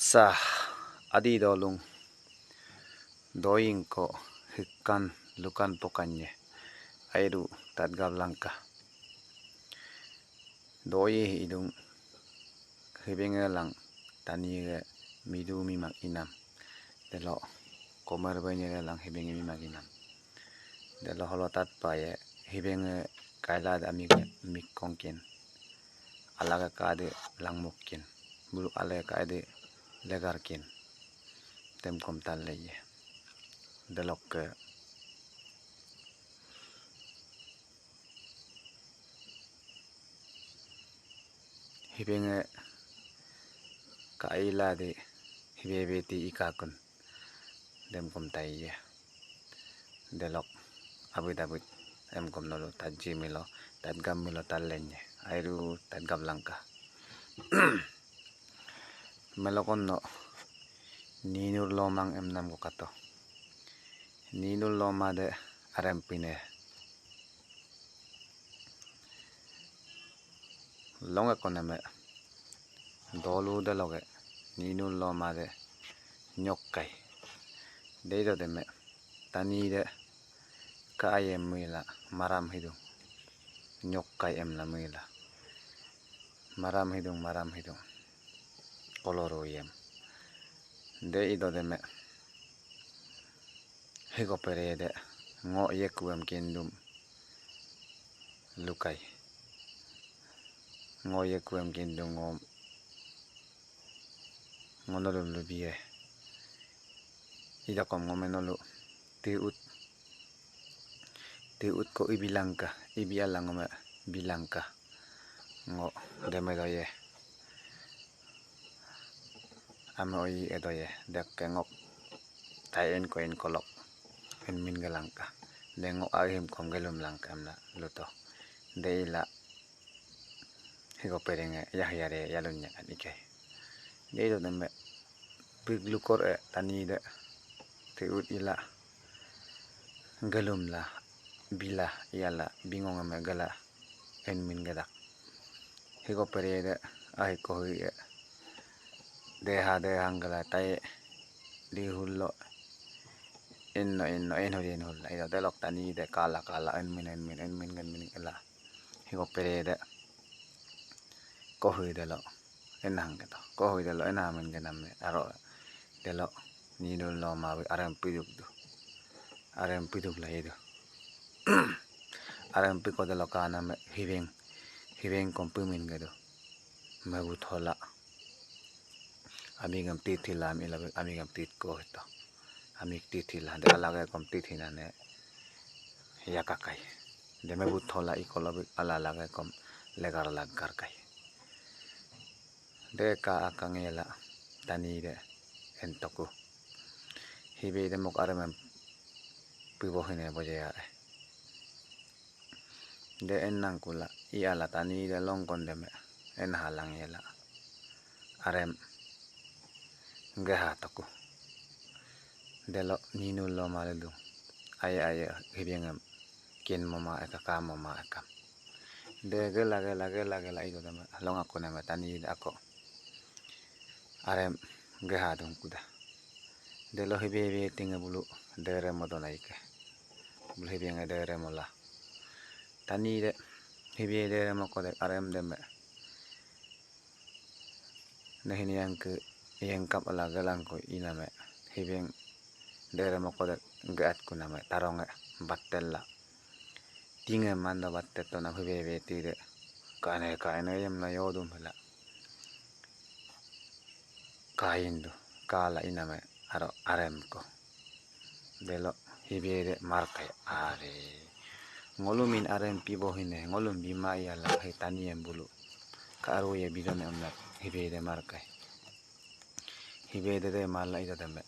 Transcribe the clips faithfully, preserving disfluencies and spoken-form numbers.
Sa, Adi doolung, doying ko hikan lukan pokannye, airu tatgap langka. Doyi idung, hibenge lang tani ge midu mimak inam. Delo komer benye lang hibenge mimak inam. Delo holo tatpa ye hibenge kaila de ami ge mik kongkin. Alage kaade langmukkin. Buluk alage kaade legarkin. Temkom talle ye. Delokke hibenge kaila de hibebeti ikakun. Demkom taiye. Delok abit abit emkom nolu tatji milo, tatgap milo tallenye. Airu tatgap langka. Melokon no ninur lomang emnam ko kato. Ninur loma de arem pine. Longe koneme dolu de loge ninur loma de nyokkai. Deido deme tani de ka ayem mila maram hidung. Nyokkai emla mila. Maram hidung, maram hidung. Koloro yem. De ido deme. Hiko perede ngo yekuem kindum lukai. Ngo yekuem kindum ngo, ngo nolum lubie. Idakom ngome nolu tiut. Tiut ko ibilangka, ibi ala ngome bilangka. Ngo deme doye. Ame oyi edoye, dekke ngok tai en ko en kolok en min gelangka. De ngok ahim kom gelum langka emla luto. De ila hiko perenge yah yare yalun nyakan ikai. De ilo deme pig lukor e tani de tiut ila gelum la bila yala bingong eme gela en min gedak. Hiko perede ahiko hui e. Deha deha hanggala tai di hullo. Inno inno inhul inhul. Ilo delok tani de kala kala en min en min en min gen min ela. Hiko perede. Kohui delo. Enang keto. Kohui delo enang min genam aro. Delo ninul loma arem piduk du. Arem piduk la idu. Arem piko delo kaname hibeng. Hibeng kom pimin gedu. Mebut hola. Amigam tithila ami labe amigam titko hito. Amik tithila de alage kom tithinane yakakai. De mebut hola ikolo bik ala alage kom legar lagar kai. De ka akang yela tani de entoku. Hibe de mok aremem pibo hine bojeya e. De enang kula iala tani de longkon deme en halang yela. Arem geha toku. Delo ninul loma lelung. Aye aye hibengem kin moma eka ka moma eka. De gela gela gela gela ido deme long ako neme tani de ako. Arem geha dungkuda. Delo hibe hibe tinge bulu dere modo naike. Bulu hibenge dere mola. Tani de hibe dere moko de arem deme. Nehini yangke yengkap ala gelangko iname. Hibeng dere moko de geat kuname taronge battella. Tinge mando battel tonam hibe hibe tide. Kane kane yem na yodum hela. Kaindu kala iname aro aremko. Delo hibede markai are. Ngolumin arem pibo hine ngolum bima iyala he taniem bulu. Ka aru ye bidone emla hibede markai. Hibede de mala ida deme.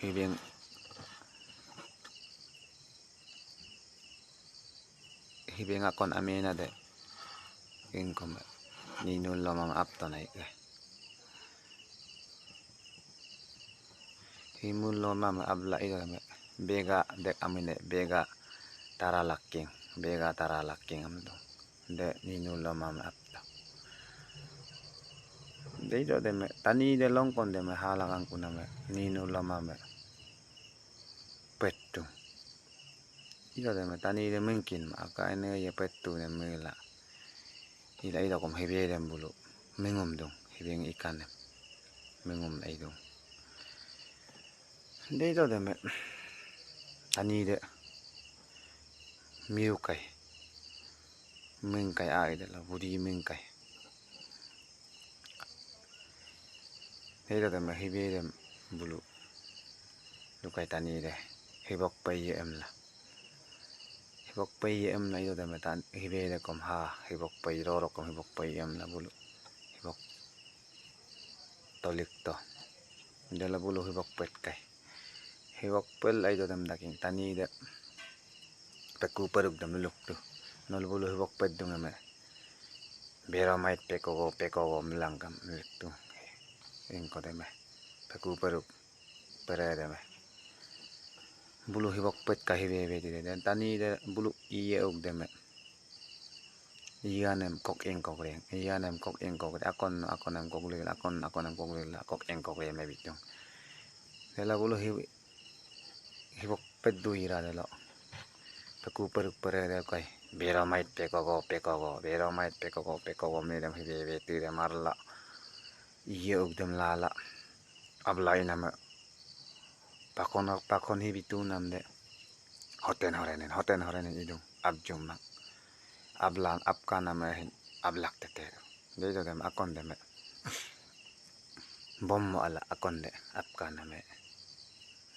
Hibeng Hibeng akon amena de. Ingkome ninul lomam apto naike. Himul lomam abla ida me. Bega dek amine bega tara laking. Bega tara laking amdo. De ninul lomam apto. De ito deme, tani de longkon deme halakang kuname, ninu lomame, petung. Ito deme, tani de mengkin ma, aka ene ye petu ne mela. Ila ito kom hebe dem bulu, mengum dung, hebe ikanem, mengum la idung. De ito deme, tani de, miukai, mengkai ai de la, budi mengkai. Ito deme hebe dem bulu. Lukai tani de. Hibok peye emla. Hibok peye emla ito deme tan hebe de kom ha. Hibok peye roro kom hibok peye emla bulu. Hibok tolik to. Dela bulu hibok pet kai. Hibok pel ai ito dem daking tani de. Peku peruk dem luk tu. Nolu bulu hibok pet dung eme. Bero mait pekogo, pekogo, melangkam, melektu. Ingko deme. Peku peruk, pere deme. Bulu hibok pet ka hibe be tide. Dan tani de bulu iye uk deme. Iyanem kok ingkok reng. Iyanem kok ingkok reng. Akon, akonem kok lila, akon, akonem kok lila, kok ingkok reng me bitung. Dela bulu hi-, hibok pedu ira delo. Peku peruk pere de kai. Bero mait pekogo, pekogo. Bero mait pekogo, pekogo. Medem hibe be tire marla. Iye uk dem lala. Abla iname. Pakon, pakon hibitu nam de. Hoten horenen, hoten horenen idung. Abjum mak. Ablang, apka name hin. Ablak tete. De ito dem akon deme. Bom mo ala akon de. Apka name.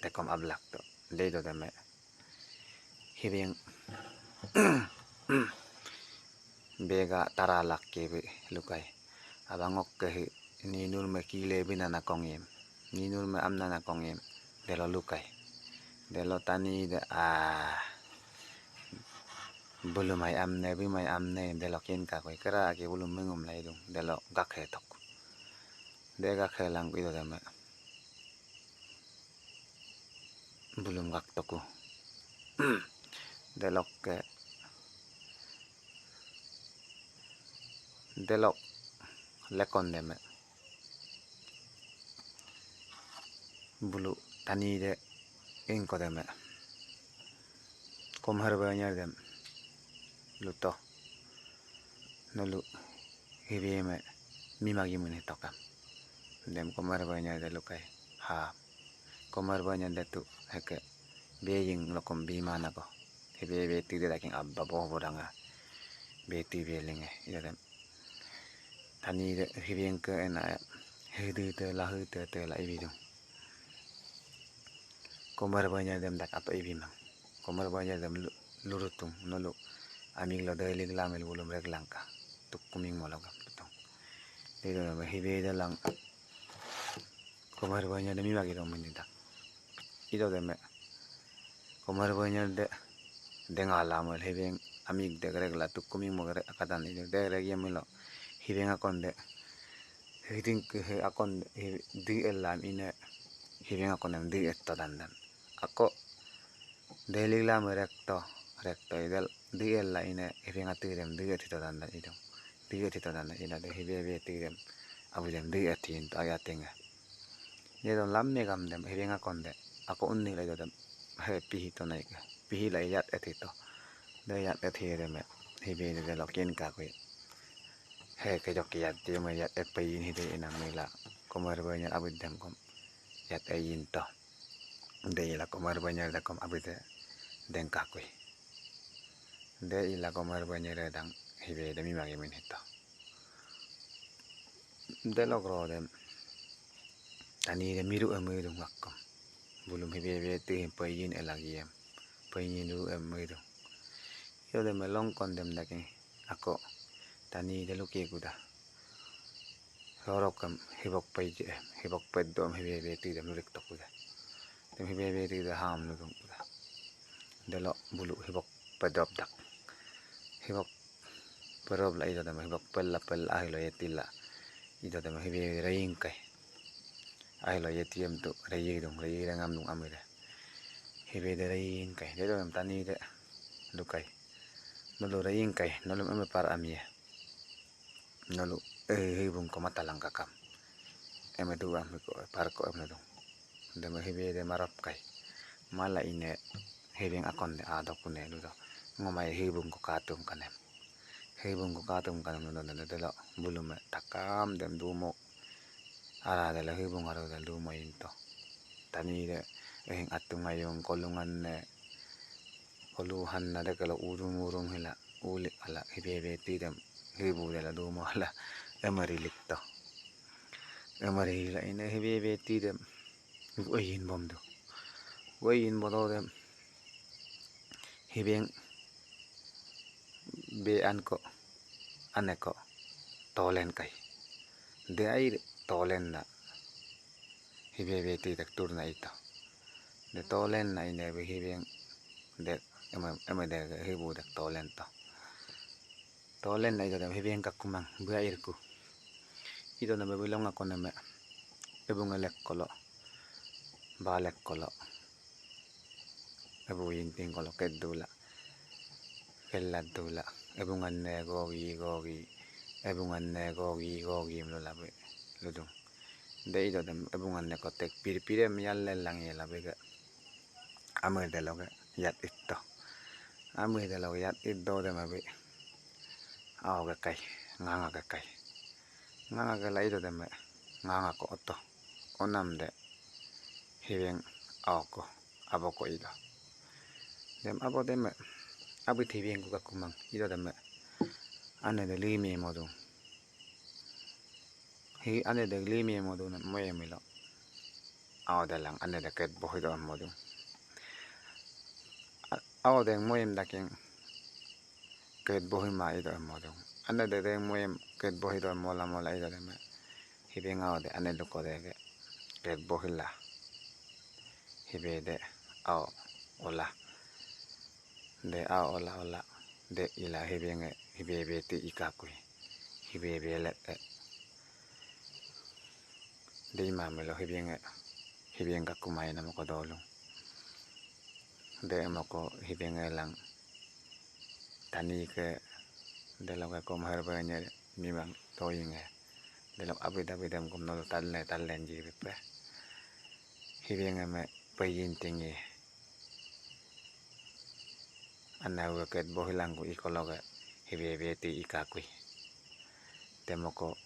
Dekom ablak to. De ito deme. Hibing. Bega taralak kebe lukai. Abang okke hi. Ninur me kile binana kongim. Ninur me amnana kongim. Delo lukai. Delo tani de a. Bulum ai amne, bimai amne, delo kin kakoi. Kera aki bulum mengum lai dung. Delo gakhe tok. De gakhe lang ito deme. Bulum gak toku. Delokke. Delok lekon deme. Bulu tani de ingko deme. Komher banyar dem. Luto. Nolu hibi me mimagi muni tokam. Dem komher banyar de lukai. Ha. Komher banyar de tu heke. Beying lokom bimana ko. Hibi beti de daking abba boh bodanga. Beti belinge. Ida dem. Tani de hibing ke ena. Hidi te lahu te te la ibidung. Komher banyar dem dak ato ibimang. Komher banyar dem lu-, lurutung nolu. Amig lo dailik lamel bulum rek langka. Tuk kuming mologam lutung. Dede me hibe de lang. Komher banyar de mimagi dong mini dak. Ito deme. Komher banyar de. Denga lamel hibing amig de rek la tuk kuming mo rek akadan ito de rek yamilo. Hibing akon de. Hiding ke he akon hi-, di elam ine hibing akon em di etto dandan. Ako dailik lam rekto, rekto idel di ela ine hibing atirem di etito dandan idung. Di etito dandan ina de hibe be tirem abudem di etin to ayatinga. Yedon lam megam dem hibing akon de. Ako unni la idodem. He pihi to naika. Pihi la iyat etito. De iyat eti deme. Hibe de lokin kakui. He ke jok iyat deme iyat et payin hide inam ila. Komher banyar abid dem kom. Iyat eyin to. De ila komher banyar de kom abid de dengkakui. De ila komher banyar dang hibe de mimagi min hito. Delok ro dem. Tani de miru emu dung akkom. Bulum hibe be te payin elagiem. Payin du emu dung. Yo dem longkon dem daking. Ako tani de luke kuda. Rorokam hibok paije, hibok pedom hibe be te dem lurik tokuda. Dem hibe be te de ham lu dung kuda. Delo bulu hibok pedop dak. Hibok perop la ito dama hibok pel la pel la ahilo yeti la. Ito dama hibe reying kai. Ahilo yeti em tu reyi dung, reyi rengam dung amire. Hibe de reying kai. De dong tani de lukai. Nolu reying kai, nolu eme par amie. Nolu, eh, hibung ko mata langkakam. eme duam hiko, parko em ludung. Deme hibe de marap kai. Mala ine hibeng akon de adokune ludo. Ngomai hibung ko katum kanem. Hibung ko katum kanem ludo delo bulume takam dem dumo. Ara delo hibung aru de dumo into. Tani de ehing atung ayung kolungan ne kolu hanna dekelo urung urung hila uli ala hibe beti dem hibu dela dumo ala emari likto. Emari hila ine hibe beti dem ueyin bomdu. Ueyin bodo dem hibeng be anko aneko tolen kai. De air tolen na hibe beti dak turna ito. De tolen na ine be hibeng de eme eme de hibu dak tolen to. Tolen na ito de hibeng kakumang be airku. Ito na be bilong ako neme ebung elek kolo balek kolo. Ebu yinting kolo kedula. Keladula. Ebung anne gogi gogi. Ebung anne gogi gogi mlula be ludung. De ito dem ebung anne kotek pir pire miyalle lang yela bega. Amir deloge yat itto. Amir deloge yat itto deme be. Ao gekai, nganga gekai. Nganga gela ito deme nganga ko oto. Onam de hibeng ao ko abo ko ito. Dem abo deme abit hibeng ko kakumang ito deme ane de limi modung. Hi ane de limi modung na moye milo. Ao de lang ane de ket bohi do modung. Ao de moyem daking ket bohi ma ido modung. Ane de de moyem ket bohi do mola mola ido deme. Hibeng ao de ane luko dege ket bohi la. Hibe de ao ola. De ao ola ola. De ila hibenge hibe beti ikakui. Hibe belet e. De imamelo hibenge hibeng kakumai namoko dolung. De emoko hibenge lang. Tani ke deloke kom herbe nye mimang toyinge. Delok abid abidem kom nolo talle tallen jibipe. Hibenge me peyin tingi. Ana uwe ket bohilangku ikologe hibe beti ikakui. Temoko